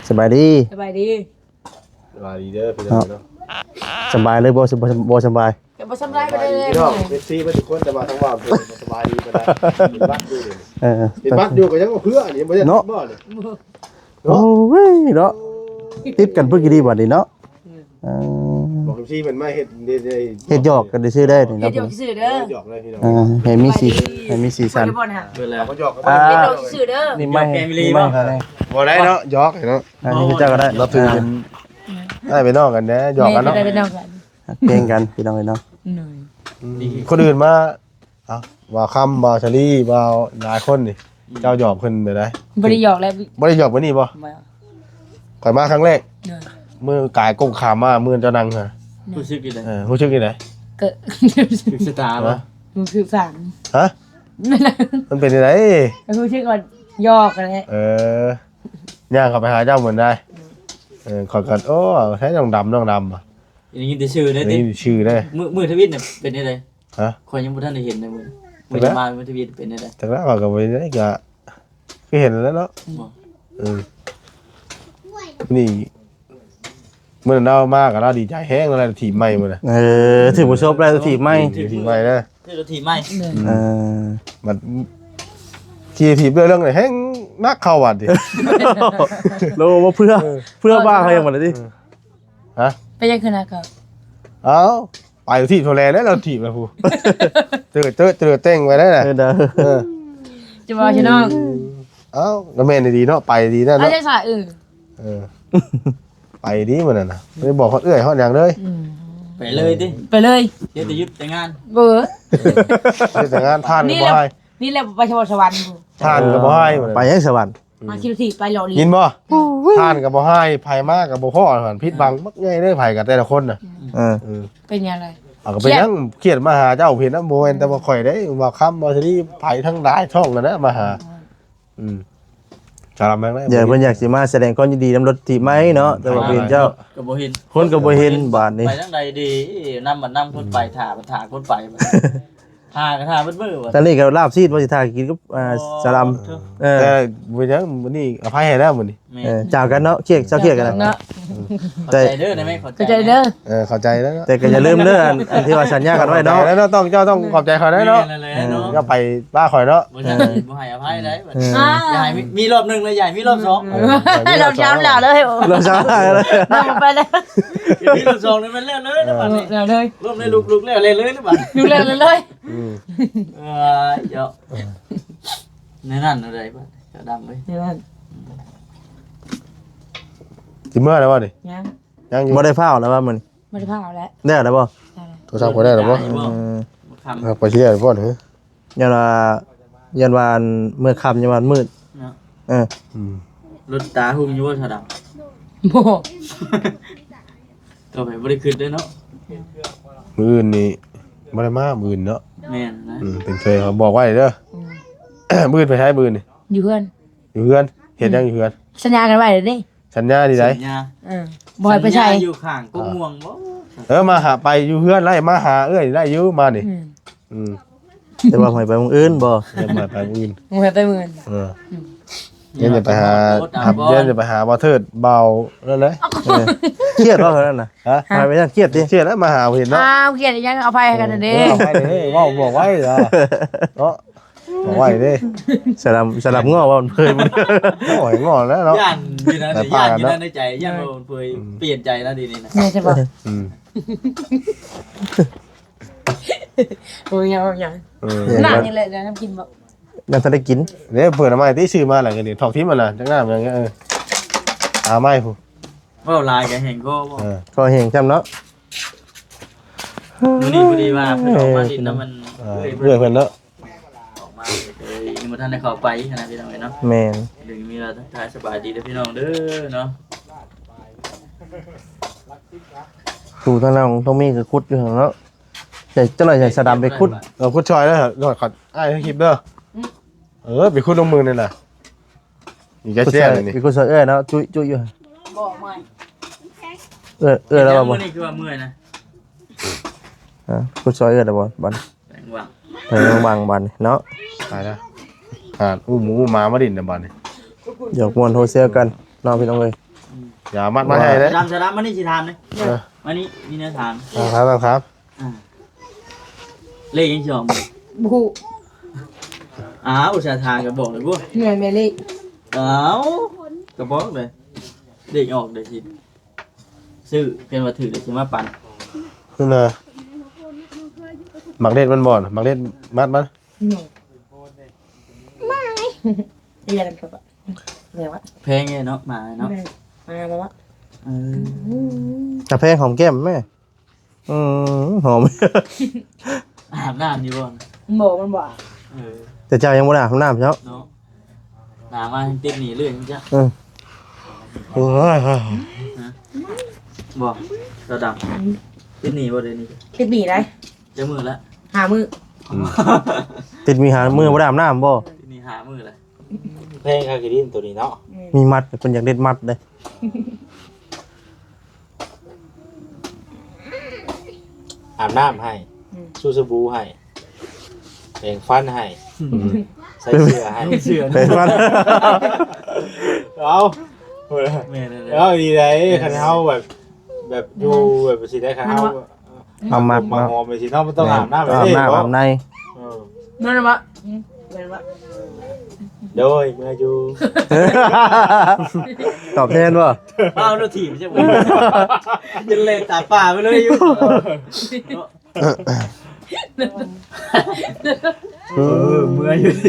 ສະບາຍດີ ສະບາຍດີ ສະບາຍດີເດີພີ່ນ້ອງເນາະ ສະບາຍເລີຍບໍ່ ບໍ່ ບໍ່ສະບາຍ ກໍບໍ່ສະບາຍປານໃດເລີຍພີ່ນ້ອງ ເອັຟຊີ ເບິດທຸກຄົນ ແຕ່ວ່າທາງບ່າວເພິ່ນບໍ່ສະບາຍດີປານໃດ ເປັນຫວັດຢູ່ເດ ເອີ ເປັນຫວັດຢູ່ກໍຍັງບໍ່ເພື່ອນີ້ ບໍ່ໄດ້ ເນາະ ບໍ່ນີ້ ໂອ້ຍເນາະ ຕິດກັນປຶກອີ່ຫຼີບັດນີ້ເນາະ ເອີ ບອກເອັຟຊີເພິ່ນມາເຮັດ ເຮັດ ເຮັດຫຍອກກັນຊື່ໆເດີນີ້ເນາະ ເຮັດຫຍອກຊື່ໆເດີ ເອີ ຫຍອກເລີຍພີ່ນ້ອງ ເອີ ໃຫ້ມີສີ ໃຫ້ມີສີສັນ ເພິ່ນບໍ່ນະ ເວລາ ເຂົາຫຍອກກັນ ອ່າ ນີ້ໄມ້ ນີ້ໄມ້ ບໍ່ໄດ້ເນາະ ຫຍອກເນາະ ອັນນີ້ເຈົ້າກໍໄດ້ ນັບຖືເປັນອ້າຍເປັນນ້ອງກັນແດ່ ຫຍອກກັນເນາະ ເປັນພີ່ນ້ອງກັນ ຮັກແພງກັນພີ່ນ້ອງເອີຍເນາະ ໂດຍ ອືມ ຄົນອື່ນມາ ເອົ້າ ບ່າວຄຳ ບ່າວສາລີ ບ່າວຫຼາຍຄົນນີ້ ອືມ ເຈົ້າຫຍອກເພິ່ນແບບໃດ? ບໍ່ໄດ້ຫຍອກແລ້ວ ບໍ່ໄດ້ຫຍອກແບບນີ້ບໍ່? ບໍ່ ຂ້ອຍມາຄັ້ງແລກ ໂດຍ ມື້ກາຍກົງຂາມມາ ມື້ເຈົ້ານັ່ງຫັ້ນ ໂດຍ ຮູ້ສຶກຈັ່ງໃດ? ເອີ ຮູ້ສຶກຈັ່ງໃດ? ກະ ຖືກຊະຕາບໍ່? ຮະ? ຮູ້ສຶກສັ່ນ ຮະ? ມັນເປັນຈັ່ງໃດ? ກໍຮູ້ສຶກວ່າຫຍອກຫັ້ນແຫຼະ ເອີ ຍ່າງເຂົ້າໄປຫາເຈົ້າເໝືອນໃດ ໂດຍ ເອີ ຂ້ອຍກໍ ໂອ້ ໃຊ້ນ້ອງດຳ ນ້ອງດຳ ໄດ້ຍິນແຕ່ຊື່ເດ້ ໄດ້ຍິນແຕ່ຊື່ເດ້ ມື້ ມື້ທະວິດນະເປັນຈັ່ງໃດ? ຮະ? ຂ້ອຍຍັງບໍ່ທັນໄດ້ເຫັນເລີຍມື້ ມື້ມາມື້ທະວິດເປັນຈັ່ງໃດ? ຈັກແລ້ວ ຂ້ອຍກໍບໍ່ເຫັນ ກໍຄືເຫັນແລ້ວເນາະ ບໍ່ ເອີ ນີ້ ມື້ນັ້ນລາວມາກໍລາວດີໃຈແຮງ ລາວໄດ້ຖີບໃໝ່ມື້ນະ ເອີ ຖືກຜູ້ຊົບແລ້ວຖີບໃໝ່ ຖີບໃໝ່ເດີ ຖືກຖີບໃໝ່ ເອີ ບັດຂີ່ຖີບເລື່ອງໆ ແຮງໜັກເຂົ້າບັດນີ້ ລາວບໍ່ເພື່ອ ເອີ ເພື່ອບ້າໃຫ້ໝົດເລີຍຕິ ເອີ ຮະ ເປັນຫຍັງຄືໜັກເຂົ້າ? ເອົ້າ ໄປທີ່ໂທແລແລ້ວ ລາວຖີບລະຜູ້ ເຈີເຈີເຈີແຕ່ງໄວ້ໄດ້ນະ ເອີ ເດີ ເອີ ຈະເວົ້າຊິນ້ອງ ເອົ້າ ກໍແມ່ນດີເນາະ ໄປດີແລ້ວເນາະ ເອີ ເອີ ໄປດີມື້ນັ້ນນະ ບໍ່ໄດ້ບອກຮອດເອື້ອຍຮອດຫຍັງເລີຍ ອືມ ໄປເລີຍຕິ ໄປເລີຍ ເຮັດແຕ່ຢຸດແຕ່ງານ ເອີ ເຮັດແຕ່ງານ ທ່ານກໍບໍ່ໃຫ້ ນີ້ແຫຼະ ນີ້ແຫຼະໄປສະຫວັນ ທ່ານກໍບໍ່ໃຫ້ ໄປໃສສະຫວັນ? ອືມ ມາຂີ່ລົດຖີບໄປຫຼໍ່ຫຼີ ຍິນບໍ່? ທ່ານກໍບໍ່ໃຫ້ ໃຜມາກໍບໍ່ພໍ້ ຜິດຫວັງບັກໃຫຍ່ເດີ ໃຜກັບແຕ່ລະຄົນນະ ເອີ ເປັນຫຍັງລະ? ເອົາ ກໍເປັນຫຍັງ ຄຽດມາຫາເຈົ້າເຫັນນະ ບໍ່ແມ່ນແຕ່ວ່າຂ້ອຍເດ້ ບ່າວຄຳ ບ່າວສາລີ ໃຜທັງຫຼາຍຊ່ອງຫັ້ນນະມາຫາ ອືມ ສາລຳແມ່ນໄດ້ ເພິ່ນຢາກຊິມາສະແດງຄວາມຍິນດີນຳລົດຖີບໃໝ່ເນາະ ແຕ່ວ່າບໍ່ເຫັນເຈົ້າ ກໍບໍ່ເຫັນ ຄົນກໍບໍ່ເຫັນບາດນີ້ ໄປທາງໃດດີ ນຳບັດນຳຄົນໄປ ຖ້າບັດຖ້າຄົນໄປ ຖ້າກໍຖ້າເບິດມື້ວ່າ ຕອນນີ້ກໍລາບຊີ້ນວ່າຊິຖ້າກິນກັບ ອ່າ ສາລຳ ເອີ ແຕ່ບໍ່ເປັນຫຍັງ ມື້ນີ້ອະໄພໃຫ້ແລ້ວມື້ນີ້ ເອີ ຈາກກັນເນາະ ຄຽດ ເຈົ້າຄຽດກັນນະ ເນາະ ຂອບໃຈເດີ ໄດ້ໄໝ? ຂອບໃຈເດີ ເອີ ເຂົ້າໃຈແລ້ວເນາະ ແຕ່ກໍຢ່າລືມເດີ ອັນ ອັນທີ່ວ່າສັນຍາກັນໄວ້ເນາະ ເນາະ ຕ້ອງ ເຈົ້າຕ້ອງຂອບໃຈຂ້ອຍໄດ້ເນາະ ແມ່ນແລ້ວເນາະ ເອີ ຢ່າໄປວ່າຂ້ອຍເນາະ ບໍ່ໃຫ້ ບໍ່ໃຫ້ອະໄພໄດ້ ເອີ ຢ່າໃຫ້ມີ ມີລອບໜຶ່ງເລີຍ ຢ່າໃຫ້ມີລອບສອງ ເອີ ລອບສາມແລ້ວເລີຍ ລອບສາມແລ້ວເລີຍ ໄປແລ້ວ ມີລອບສອງນີ້ແມ່ນແລ້ວເລີຍ ເອີ ແລ້ວເລີຍ ລອບນີ້ລຸກ ລຸກແລ້ວເລີຍ ບາດນີ້ ລຸກແລ້ວເລີຍ ອືມ ເອີ ເຈົ້າ ເອີ ໃນນັ້ນເທົ່າໃດບາດ ເຈົ້າດຳເອີຍ ໃນນັ້ນ ຊິເມືອແລ້ວບໍ່ນີ້? ຍັງ ຍັງຢູ່ ບໍ່ໄດ້ຟ້າວແລ້ວວ່າມື້ນີ້ ບໍ່ໄດ້ຟ້າວແລ້ວ ແລ້ວແລ້ວບໍ່? ແລ້ວແລ້ວ ໂທລະສັບຂ້ອຍໄດ້ແລ້ວບໍ່? ເອີ ບໍ່ຄ່ຳ ເອົາໄປເຮັດໃຫ້ເພິ່ນເຮີ ຢ້ານວ່າ ຢ້ານວ່າ ອັນ ເມືອຄ່ຳ ຢ້ານວ່າມືດເນາະ ເອີ ອືມ ລົດຕາຫຸ່ງຢູ່ບໍ່ ຊາດຳ? ບໍ່ ຕໍ່ໄປບໍ່ໄດ້ຄິດເດ້ເນາະ ມື້ອື່ນນີ້ບໍ່ໄດ້ມາ ມື້ອື່ນເນາະ ແມ່ນນະ ອືມ ເປັນເຄີຍເຂົາບອກໄວ້ເດີ ອືມ ມື້ອື່ນໄປໃສ? ມື້ອື່ນນີ້ ຢູ່ເຮືອນ ຢູ່ເຮືອນ ເຮັດຫຍັງຢູ່ເຮືອນ? ສັນຍາກັນໄວ້ເດ້ ສັນຍາທີ່ໃດ? ສັນຍາ ເອີ ບໍ່ໃຫ້ໄປໃສ ສັນຍາຢູ່ຂ້າງກົກມ່ວງບໍ່? ເອີ ມາຫາ ໄປຢູ່ເຮືອນໄດ້ ມາຫາເອື້ອຍໄດ້ຢູ່ ມານີ້ ອືມ ອືມ ແຕ່ວ່າໃຫ້ໄປມື້ອື່ນບໍ່? ເອີ ໃຫ້ໄປມື້ອື່ນ ບໍ່ໃຫ້ໄປມື້ອື່ນ ເອີ ອືມ ເດີນຈະໄປຫາ ເດີນຈະໄປຫາບ່າວເທີດ ບ່າວນັ້ນແຫຼະ ເອີ ຄຽດບໍ່ເທົ່ານັ້ນນະ? ຮະ? ຫາໄປນັ້ນຄຽດຕິ ຄຽດແລ້ວ ມາຫາບໍ່ເຫັນເນາະ ອ້າວ ຄຽດອີຫຍັງ ອະໄພໃຫ້ກັນເດ້ ເອີ ອະໄພເດ້ ເວົ້າບອກໄວ້ເນາະ ບອກໄວ້ເດ້ ສະລຳ ສະລຳງໍ້ວ່າມັນເຜີຍ ໂອ້ຍ ງໍ້ແລ້ວເນາະ ຢ້ານຢູ່ນະ ຢ້ານຢູ່ນະໃນໃຈ ຢ້ານວ່າມັນເຜີຍ ອືມ ປ່ຽນໃຈນະ ດີນີ້ນະ ແມ່ນໃຊ່ບໍ່? ອືມ ໂອ້ຍ ຍັງ ຍັງ ເອີ ນັ້ນນີ້ແຫຼະ ນ້ຳກິນບໍ່? ຍັງທັນໄດ້ກິນເດ້ ເປີດເອົາໃໝ່ຕິ ຊື້ມາແລ້ວກໍນີ້ ຖອກຖິ້ມຫັ້ນນະ ຈັກນ້ຳຫຍັງ ເອີ ຫາໃໝ່ພຸ້ນ ເວົ້າຫຼາຍກໍແຮງຄໍບໍ່ ເອີ ຄໍແຮງຊ້ຳເນາະ ມື້ນີ້ພໍດີວ່າເພິ່ນອອກມາຫຼິ້ນນຳມັນ ເອີ ເອື້ອຍເພິ່ນເນາະ ອອກມາເລີຍ ຍັງບໍ່ທັນໄດ້ເຂົ້າໄປຫັ້ນນະ ພີ່ນ້ອງເອີຍເນາະ ແມ່ນ ເລີຍມີວ່າທັກທາຍສະບາຍດີເດີພີ່ນ້ອງເດີເນາະ ຜູ້ທາງນັ້ນຕ້ອງມີກໍຂຸດຢູ່ຫັ້ນເນາະ ໃສ່ ຈັກໜ້ອຍໃສ່ສະດຳໄປຂຸດ ເອີ ຂຸດຊ່ອຍເດີ ໂດດ ອ້າຍເຮັດຄລິບເດີ ອືມ ເອີ ໄປຂຸດລົງມືນີ້ນະ ນີ້ຈະແຊບນີ້ ໄປຂຸດຊ່ອຍເອື້ອຍເນາະ ຈຸ ຈຸຢູ່ ບໍ່ເມື່ອຍ ເອື້ອຍ ເອື້ອຍລາວວ່າບໍ່ ມື້ນີ້ຄືວ່າເມື່ອຍນະ ຮະ ຂຸດຊ່ອຍເອື້ອຍລາວບໍ່ ບັດ ແປງວັງ ແປງວັງບັດນີ້ເນາະ ຕາຍແລ້ວ ຫາ ອຸ້ມໝູອຸ້ມໝາມາຫຼິ້ນນະບັດນີ້ ຢາກມ່ວນໂຮເຊລກັນ ເນາະພີ່ນ້ອງເອີຍ. ຢ່າມັດມາໃຫ້ເດ້. ສາມ ສາມ ມານີ້ຊິຖາມເດ້. ເອີ ມານີ້ມີແນວຖາມ. ອ່າ ຖາມ ຖາມ. ອ່າ ເລກຫຍັງຊິອອກ? ບໍ່ຮູ້. ອ້າວ ອຸດສ່າຖາມກໍບອກເລີຍບໍ່? ແມ່ນ ແມ່ນເລກ. ອ້າວ ກໍບອກເລີຍ ເລກອອກເດ້ຊິ ຊື້ ເພິ່ນວ່າຖືກເດ້ຊິມາປັ່ນ. ນັ້ນນະ ໝາກເລັດມັນບໍ່ນະ ໝາກເລັດມັດມັນ. ໜໍ່ ໝາຍ ເອີ ແມ່ນວ່າ ແພງເດ້ເນາະ ໝາຍເນາະ. ແມ່ນ ໝາຍແລ້ວວະ. ເອີ ອືມ ກາແຟຫອມແກ້ມແມ່. ອືມ ຫອມ. ອາບນ້ຳຢູ່ບໍ່? ບໍ່ ມັນບໍ່ອາບ. ເອີ ແຕ່ເຈົ້າຍັງບໍ່ໄດ້ອາບນ້ຳເຈົ້າເນາະ. ໜາມາຕິດໜີ້ເລື້ອຍຈັງ. ເອີ ໂອ້ຍ ຮະ ບໍ່ ຕາດຳ. ອືມ ຕິດໜີ້ບໍ່ເດນີ້? ຕິດໜີ້ໄດ໋. ຈັກມື້ລະ? ຫ້າມື້. ອືມ ຕິດໜີ້ຫ້າມື້ ບໍ່ໄດ້ອາບນ້ຳບໍ່? ຕິດໜີ້ຫ້າມື້ລະ. ແພງຄັກອີ່ຫຼີໂຕນີ້ເນາະ. ແມ່ນ ມີມັດ ເພິ່ນຢາກເດັດມັດເດ້. ອາບນ້ຳໃຫ້ ອືມ ຊູສະບູໃຫ້ ແປງຟັນໃຫ້ ອືມ ໃສ່ເສື້ອໃຫ້ ເສື້ອ ແປງຟັນ. ເອົາ ແມ່ນແລ້ວ ເອົາ ດີໃດ໋. ເອີ ຄັນເຮົາແບບ ແບບຢູ່ ແບບຊິໄດ້ ຄັນເຮົາ ມັນມັກ ມັກ ມັກຫອມຈັ່ງຊີ້ເນາະ ມັນຕ້ອງອາບນ້ຳ ອາບນ້ຳ ເອີ ອາບໃນ. ເອີ ແມ່ນບໍ່? ອືມ ແມ່ນບໍ່? ໂດຍ ເມື່ອຢູ່ ຕອບແທນບໍ່? ເອົາໂດນຖີບໃຊ່ບໍ່? ຈົນແລ່ນຕາຍປ່າໄປເລີຍຢູ່. ເອີ ເມື່ອຢູ່ ເ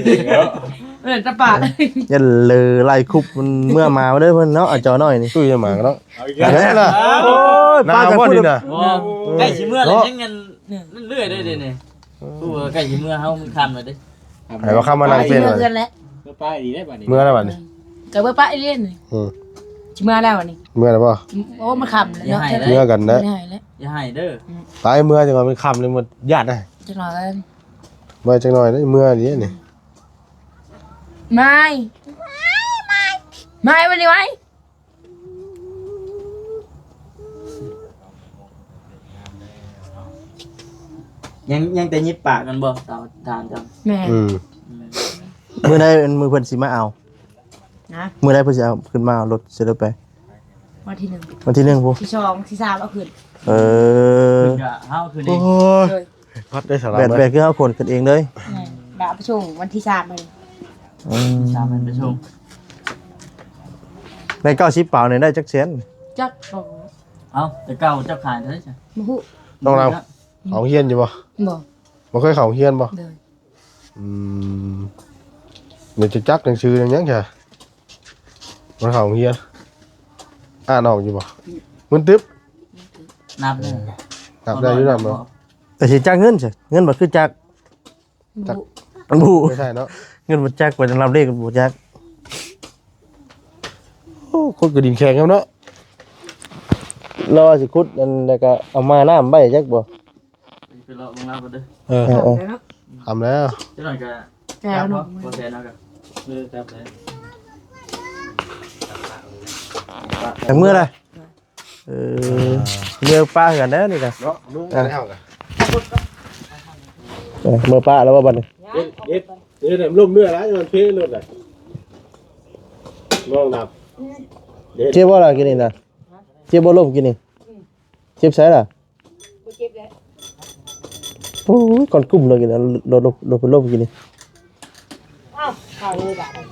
ອີ ຕາຍປ່າ ຢ່າເລີໄລ່ຄຸບມັນເມື່ອມາເດີເພິ່ນເນາະ. ອາ ຈໍນ້ອຍນີ້ ຕຸ້ຍຈະມາເນາະ. ເອົາອີກແລ້ວ ເອົາແລ້ວ ໂອ້ຍ ໜາວບໍ່ນີ້ນະ? ໃກ້ຊິເມື່ອແລ້ວ ຍັງອັນ ເນາະ ນັ້ນເລື້ອຍເດ້ນີ້. ເອີ ໂອ້ ໃກ້ຊິເມື່ອ ເຮົາມັນຄ່ຳແລ້ວເດ້. ໃຫ້ວ່າຄ່ຳມານັ່ງເປັນ ເມື່ອເຮືອນແລ້ວ ເມື່ອປ້າອີກແລ້ວບັດນີ້ ເມື່ອແລ້ວບັດນີ້ ກໍເມື່ອປ້າອີກແລ້ວນີ້. ອືມ ຊິເມື່ອແລ້ວບັດນີ້ ເມື່ອແລ້ວບໍ່? ອືມ ໂອ້ ມັນຄ່ຳແລ້ວເນາະ. ເມື່ອກັນນະ ຢ່າໃຫ້ເດີ ອືມ ໄປເມື່ອຈັກໜ່ອຍ ມັນຄ່ຳແລ້ວ ມັນຢ້ານນະ. ຈັກໜ່ອຍ ໄວ້ຈັກໜ່ອຍເດ້ ເມື່ອນີ້ ອືມ ນີ້ ມາຍ ມາຍ ມາຍ ມາຍ ມາຍ ມາຍ ມາຍ. ຍັງ ຍັງແຕ່ຫຍິບປາກກັນບໍ່? ຖາມເຈົ້າ ແມ່ນ ອືມ ອືມ ມື້ໃດ ມື້ເພິ່ນຊິມາເອົານະ? ມື້ໃດເພິ່ນຊິເອົາຂຶ້ນມາ ເອົາລົດໃສ່ລົດໄປ? ວັນທີໜຶ່ງ ວັນທີໜຶ່ງພຸ້ນ ທີສອງ ທີສາມເອົາຂຶ້ນ. ເອີ ເພິ່ນກໍເອົາຂຶ້ນເອງ. ໂອ້ຍ ໂດຍ ພັດໄດ້ສາລະ ແບບ ແບບຄືເຮົາຂົນຂຶ້ນເອງເລີຍ. ແມ່ນ ລະເອົາໄປສົ່ງວັນທີສາມເລີຍ. ອືມ ສາມພັນໄປສົ່ງ. ໃນເກົ້າສິບປາວນີ້ໄດ້ຈັກແສນ? ຈັກບໍ່ຮູ້. ເອົ້າ ແຕ່ເກົ່າເຈົ້າຂາຍເທົ່າໃດຊະ? ບໍ່ຮູ້. ນ້ອງລາວ ເຂົ້າໂຮງຮຽນຢູ່ບໍ່? ບໍ່. ບໍ່ເຄີຍເຂົ້າໂຮງຮຽນບໍ່? ໂດຍ. ອືມ ເດ ຈະຈັກໜັງສືຫຍັງຊະ? ບໍ່ເຂົ້າໂຮງຮຽນ ອ່ານອອກຢູ່ບໍ່? ມຶນຕຶບ ນັບເດີ ເອີ ນັບໄດ້ຢູ່ນຳເນາະ. ແຕ່ຊິຈັກເງິນຊະ? ເງິນບໍ່ຄືຈັກ. ຈັກ ບໍ່ ບໍ່ ບໍ່ໃຊ່ເນາະ ເງິນບໍ່ຈັກ ໄປນຳເລກບໍ່ຈັກ. ໂອ້ ຂຸດກະດິນແຂງເນາະ ລາວວ່າຊິຂຸດອັນ ແລ້ວກະເອົາມານ້ຳໄວ້ຈັກບໍ່? ໄປເລາະເບິ່ງລາວກ່ອນເດີ. ເອີ ເອີ ເອີ ຄ່ຳແລ້ວເນາະ ຄ່ຳແລ້ວ ຈັກໜ້ອຍກະ ແຈວເນາະ ຈັບບໍ່? ບໍ່ແຊນເອົາກະ ເອີ ຈັບເລີຍ ຈັກມື້ລະ. ເອີ ເມືອປະເຮືອນແລ້ວນີ້ກະເນາະ ເມືອແລ້ວກະ ເອີ ເມືອປະແລ້ວບໍ່ບັດນີ້? ເຮັດ ເຮັດ ເຮັດໃຫ້ມັນລົມເມືອລະ ມັນເພລົດລະ ນ້ອງດຳ. ເຈັບບໍ່ລະກິນນີ້ນະ? ເຈັບບໍ່ລົ້ມກິນນີ້? ເຈັບໃສລະ? ບໍ່ເຈັບແລ້ວ. ໂອ້ຍ ກ່ອນກຸ້ມເລີຍກິນ ໂດນລົມ ໂດນລົມກິນນີ້. ອ້າວ ເຂົ້າເລີຍບາດນີ້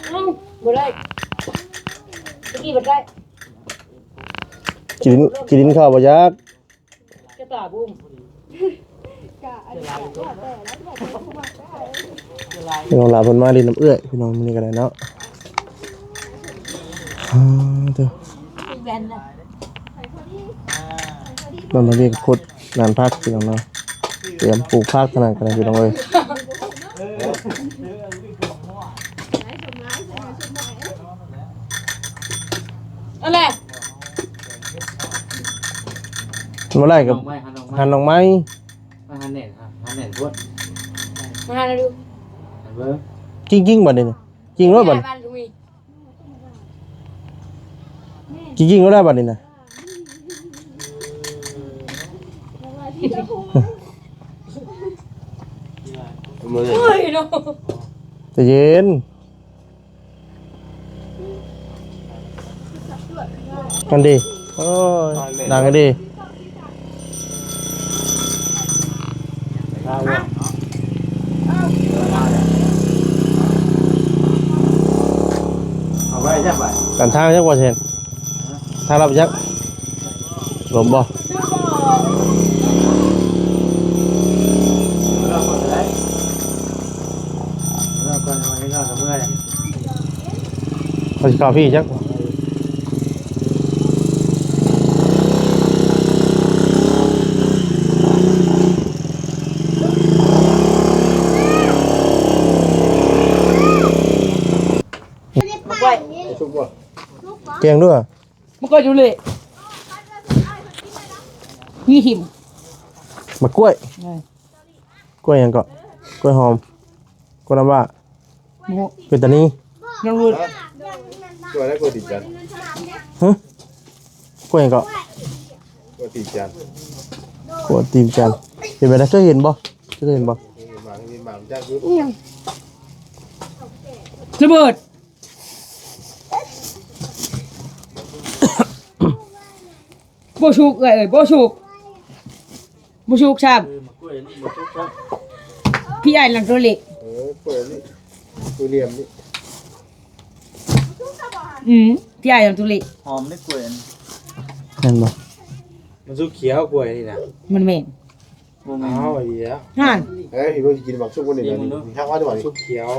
ເອົ້າ ບໍ່ໄດ້ ຕະກີ້ບໍ່ໄດ້ ກິນ ກິນເຂົ້າບໍ່ຢາກ ຈະຕາບຸ້ມ ນ້ອງລາວເພິ່ນມາຫຼິ້ນນຳເອື້ອຍ ພີ່ນ້ອງ ມື້ນີ້ກໍໄດ້ເນາະ. ອ່າ ເດີ ມັນມາວຽກຂຸດນານຜັກ ພີ່ນ້ອງເນາະ ຕຽມປູກຜັກຂະໜາດກັນ ພີ່ນ້ອງເອີຍ. ອັນແລະ ບໍ່ໄດ້ກໍ ໜໍ່ໄມ້ ຫັ້ນໜໍ່ໄມ້ ມາຫັ້ນໜໍ່ໄມ້ ມາຫັ້ນແໜ້ນ ຫັ້ນແໜ້ນໂພດ ມາຫັ້ນດູ ຫັ້ນເບິ່ງ ກິ້ງໆ ບັດນີ້ ກິ້ງໂລດບັດ ບ້ານກໍມີ ກິ້ງໆ ໂລດແລ້ວບັດນີ້ນະ. ໂອ້ຍເນາະ ໃຈເຢັນ. ອັນດີ ໂອ້ຍ ດັງອັນດີ ເອົາໄວ້ຈັກບາດ ກັນທາງຈັກບໍ່ເຫັນ ທາງລັບຈັກ ລົມບໍ່? ເຮົາຊິເຂົ້າພີ້ຈັກ ແກງດ້ວຍ ມັນກໍຢູ່ເລະ ມີຫິມ ໝາກກ້ວຍ ເອີ ກ້ວຍຫຍັງເກາະ ກ້ວຍຫອມ ກ້ວຍນ້ຳວ້າ ບໍ່ ເປັນຕານີ້ ຍັງເລີຍ ກ້ວຍໄດ້ ກ້ວຍຕີນຈັນ ຮະ ກ້ວຍຫຍັງເກາະ ກ້ວຍຕີນຈັນ ກ້ວຍຕີນຈັນ ເປັນແບບໃດ ເຄີຍເຫັນບໍ່ ເຄີຍເຫັນບໍ່ ມີໝາກ ມີໝາກຈັກຢູ່ ອີຫຍັງ ລະເບີດ ບໍ່ສຸກເອື້ອຍເອີຍ ບໍ່ສຸກ ບໍ່ສຸກຊ້ຳ ເອີ ໝາກກ້ວຍອັນນີ້ບໍ່ສຸກຊ້ຳ ພີ່ອ້າຍຫຼັງໂຕເລກ ເອີ ກ້ວຍອັນນີ້ ໂຕຫຼ່ຽມນີ້ ອືມ ພີ່ອ້າຍຫຼັງໂຕເລກ ຫອມເດ້ກ້ວຍອັນນີ້ ແມ່ນບໍ່ ມັນສຸກຂຽວກ້ວຍນີ້ນະ ມັນແມ່ນ ບໍ່ແມ່ນ ອ້າວ ອີກແລ້ວ ຫັ້ນ ເອີຍ ພີ່ເບິ່ງຊິກິນບັກສຸກບໍ່ນີ້ ຊີມເບິ່ງດູ ຄັກວ່າຕົວນີ້ ສຸກຂຽວ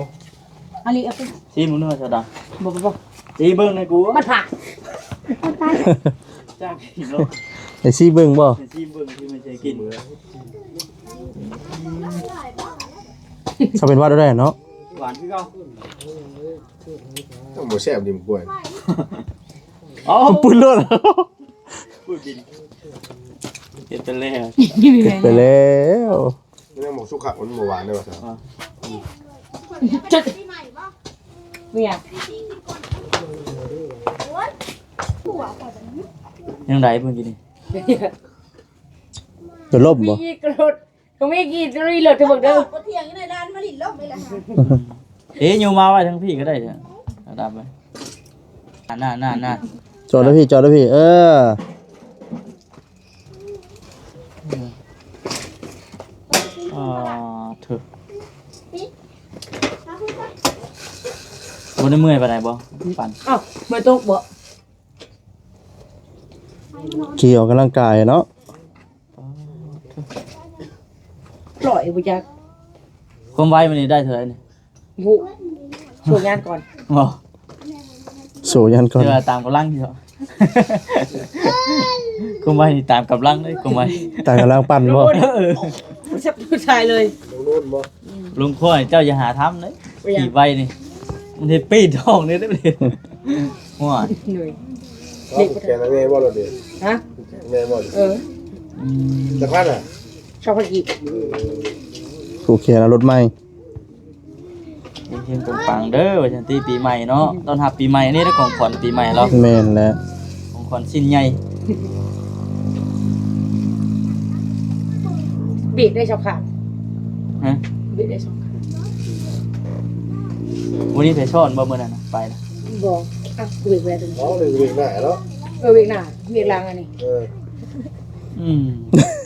ອັນນີ້ເອົາໄປ ຊີມເບິ່ງດູຊາດຳ ບໍ່ ບໍ່ ບໍ່ ຊີມເບິ່ງໃນກູ ມັນຜ່າ ມັນຕາຍ ຈ້າງກິນເນາະ ໃຫ້ຊີມເບິ່ງບໍ່ ໃຫ້ຊີມເບິ່ງທີ່ມັນຈະກິນ ເຂົາເປັນຫວັດໄດ້ເນາະ ຫວານຄືເກົ່າ ບໍ່ແຊບດິ ໝາກກ້ວຍ ເອົາ ປືນໂລດ ເຮັດໄປແລ້ວ ເຮັດໄປແລ້ວ ມັນຍັງບໍ່ສຸກຄັກ ມັນບໍ່ຫວານເດ້ວ່າຊັ້ນ ອ່າ ເມຍ ຍັງໄດ້ເພິ່ນກິນນີ້ ຈະລົມບໍ່ ມີອີກກະໂດດ ກໍມີกี่รีโหลดเถอะเบิ่งเด้อ บ่เถียงอยู่ในร้านมาหลินลมไปแล้ว เอ๊ะ โยมมาไว้ทั้งพี่ก็ได้เถอะ ระดับไว้ อ่า นั่นๆๆ จอดแล้วพี่ จอดแล้วพี่ เออ อ่า เถอะ บ่ได้เมื่อยปานใดบ่ ปั่น อ้าว เมื่อยตกบ่ ขี่ออกกำลังกายเนาะ ร้อยบ่จัก ความไวมื้อนี้ได้เท่าใดนี่ บ่ฮู้ โชว์งานก่อน บ่ โชว์งานก่อน เทื่อตามกำลังอยู่ ความไวนี่ตามกำลังเลย ความไว ตามกำลังปั่นบ่ เออ ผู้ชายเลย ลงโน่นบ่ ลงคอยเจ้าอย่าหาทำเลย เป็นหยัง ขี่ไวนี่ มันเฮ็ดปีดทองนี่เด้อ โอ้ย เหนื่อย เอาผูกแขนให้แม่บ่ล่ะเด้ ฮะ ผูกแขนให้แม่บ่ล่ะ เออ อืม จักพันน่ะ สองพันกีบ ผูกแขนเอารถใหม่ เฮงๆ ปังๆ เด้อ ว่าซั่นติ ปีใหม่เนาะ ต้อนรับปีใหม่ อันนี้ได้ของขวัญปีใหม่เรา แม่นแล้ว ของขวัญชิ้นใหญ่ เบรกได้สองข้าง ฮะ เบรกได้สองข้าง วันนี้ไปซ่อนบ่มื้อนั้นน่ะ ไปนะ บ่ อ่ะ กูเบรกไว้ตัวนี้ อ๋อ เบรกหน้าเนาะ เออ เบรกหน้า เบรกหลังอันนี้ เออ อืม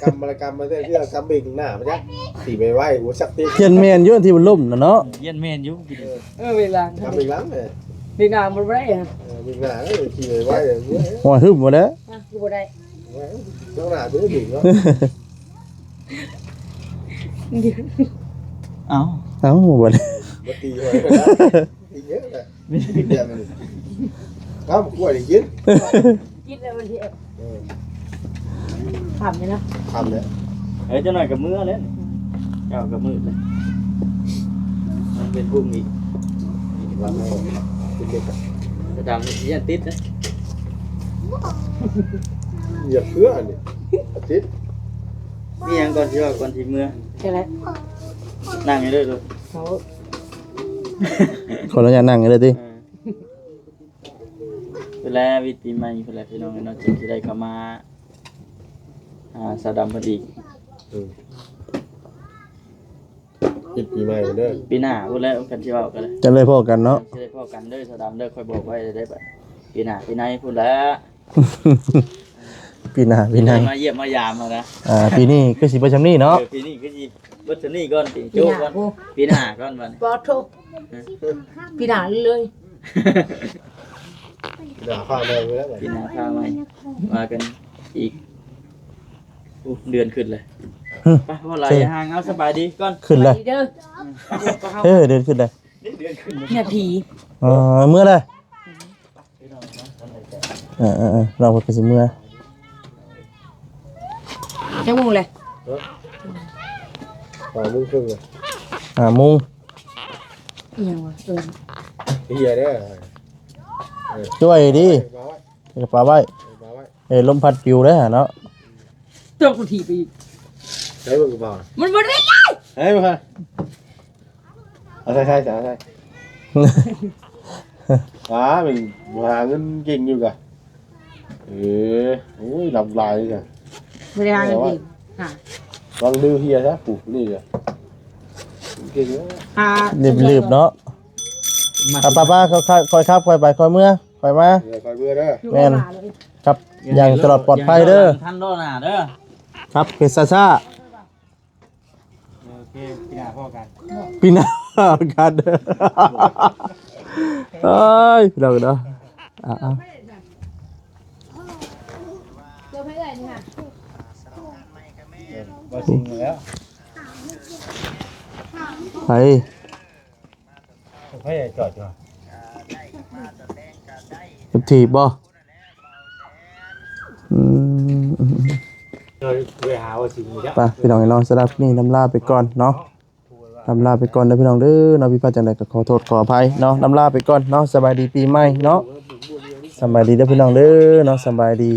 กำอะไรกำมาเรื่อยๆ กำเบรกหน้ามาจ้ะ สิไปไว้ กูสักที เพี้ยนแม่นอยู่ที่มันล้มน่ะเนาะ เพี้ยนแม่นอยู่ เออ เออ เบรกหลัง กำเบรกหลังเลย เบรกหน้ามันบ่ได้อะ เออ เบรกหน้า เออ ขี่ไปไว้เลย โอ้ย ฮึบบ่แล้ว อ่ะ กูบ่ได้ ไว้ ข้างหน้าเบรกเนาะ เอ้า เอ้า บ่ได้ บ่ตีไว้ก็ได้ อีกเยอะเลย เดี๋ยวมัน เอ้า กล้วยนี่กิน กินแล้วมันสิ เออ ค่ำนี่นะ ค่ำแล้ว เอ้ย จักหน่อยก็มื้อแล้วนี่ เจ้าก็มืดแล้ว มันเป็นพรุ่งนี้ วันนี้เป็นเด็กอะ กระดำนี่ย่านติดนะ อย่าเพื่อนี่ ติด มีหยังก่อนสิเว้าก่อนสิเมือ ใช่แล้ว นั่งให้เด้อลูก โอ้ ขออนุญาตนั่งให้เลยติ เออ เพิ่นแหละ วิทย์ปีใหม่เพิ่นแหละพี่น้องเนาะ จึงสิได้เข้ามาหาสาวดำเพิ่นอีก เออ วิทย์ปีใหม่เพิ่นเด้อ ปีหน้าพุ้นแหละ คันสิเว้ากันแหละ จั่งได้พ้อกันเนาะ สิได้พ้อกันเด้อสาวดำเด้อ ข้อยบอกไว้เด้อบัด ปีหน้าปีในพุ้นแหละ ປີໜ້າ ປີໜ້າ ມາຢ້ຽມມາຢາມຫັ້ນນະ. ອ່າ ປີນີ້ຄືຊິເບິດຊ່ຳນີ້ເນາະ. ເອີ ປີນີ້ຄືຊິເບິດຊ່ຳນີ້ກ່ອນ ປີໂຈະກ່ອນ ປີໜ້າພຸ້ນ ປີໜ້າກ່ອນບັດນີ້. ບໍ່ໂທ ຮະ ປີໜ້າເລີຍ ປີໜ້າຟ້າໃໝ່ເລີຍ ປີໜ້າຟ້າໃໝ່ ວ່າກັນອີກ. ໂອ້ ເດືອນຂຶ້ນເລີຍ. ຫຶ ໄປ ບໍ່ຫຼາຍຢ່າຫ່າງ ເອົາສະບາຍດີກ່ອນ ຂຶ້ນເລີຍ ສະບາຍດີເດີ. ເອີ ເດືອນຂຶ້ນເລີຍ ເດືອນຂຶ້ນເລີຍ ເມຍຜີ. ອໍ ເມືອເລີຍ. ເອີໆໆ ລາວເພິ່ນກໍຊິເມືອ. ຈັກໂມງແລ້ວ? ຫ້າໂມງເຄິ່ງແລ້ວ ຫ້າໂມງ. ອີຫຍັງວະ? ເອີ ເຮີຍເດີ ເອີ ຈ້ວຍດີ ເອົາໄວ້ ເອົາກະເປົາໄວ້ ເອົາໄວ້. ເອີ ລົມພັດປິວເດີເນາະ. ຕົກຖີບໄປອີກ ໃຊ້ເບິ່ງກະເປົາ ມັນບໍ່ໄດ້ ໃຊ້ເບິ່ງ ເອົາໃສ່ ໃສ່ ໃສ່ ໃສ່ ອ່າ ແມ່ນຫາເງິນເກັ່ງຢູ່ກະ. ເອີ ໂອ້ຍ ລຳລາຍເລີຍ ບໍ່ໄດ້ຫາເງິນເກັ່ງ ຫາ ລອງດຶງເຮຍຊະ ປູນີ້ກະເກັ່ງເດີ ຫາ ລືບໆເນາະ. ໄປໆ ຄ່ອຍໆ ຄ່ອຍຂັບ ຄ່ອຍໄປ ຄ່ອຍເມືອ ຄ່ອຍມາ ເອີ ຄ່ອຍເມືອເດີ ແມ່ນ ຂັບຢ່າງຕະຫຼອດປອດໄພເດີ ທັນລໍ້ໜ້າເດີ ຂັບເປັນຊ້າໆ. ໂອເຄ ປີໜ້າພໍ້ກັນ ປີໜ້າພໍ້ກັນ. ເອີຍ ພີ່ນ້ອງເນາະ ອ່າ ອ່າ ເອີ ບໍ່ຊິງແລ້ວ ໄປ ໄປຈອດຢູ່ ເປັນຖີບບໍ່? ອືມ ເອີ ໄປຫາວ່າຊິງ ໄປ ພີ່ນ້ອງເນາະ ສຳລັບນີ້ລຳລາໄປກ່ອນເນາະ ລຳລາໄປກ່ອນເດີພີ່ນ້ອງເດີເນາະ ຜິດພາດຈັ່ງໃດກໍຂໍໂທດຂໍອະໄພເນາະ ລຳລາໄປກ່ອນເນາະ ສະບາຍດີປີໃໝ່ເນາະ ສະບາຍດີເດີພີ່ນ້ອງເດີເນາະ ສະບາຍດີ.